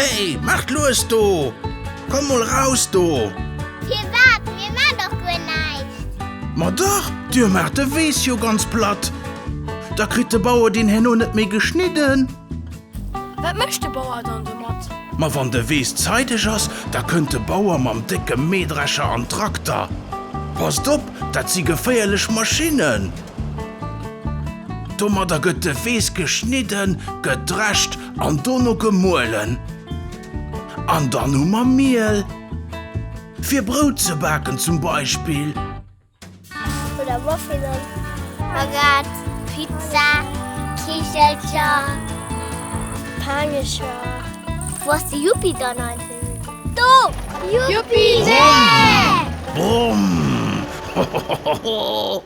Hey, maacht lues do! Komm mol raus do! Firwat? Mir maan doch guer näischt! Ma dach, dir maacht de Weess jo ganz platt! Da kritt de Bauer deen herno net méi geschnidden! Wat mécht de Bauer dann domat? Ma wann de Weess zeideg ass, da kënnt de Bauer mam décke Mähdrescher an Trakter. Passt op, dat si geféierlech Maschinnen! Domadder gëtt de Weess geschnidden, gedrescht an dono gemuelen. An dann hu mer Miel. Fir Brout ze baken zum Beispill. Oder Muffinen. Baguette, Pizza, Kichelcher, Paangecher. Wou ass de Juppi dann eigentlech? Do! Jupiter! Brumm! Hohohoho!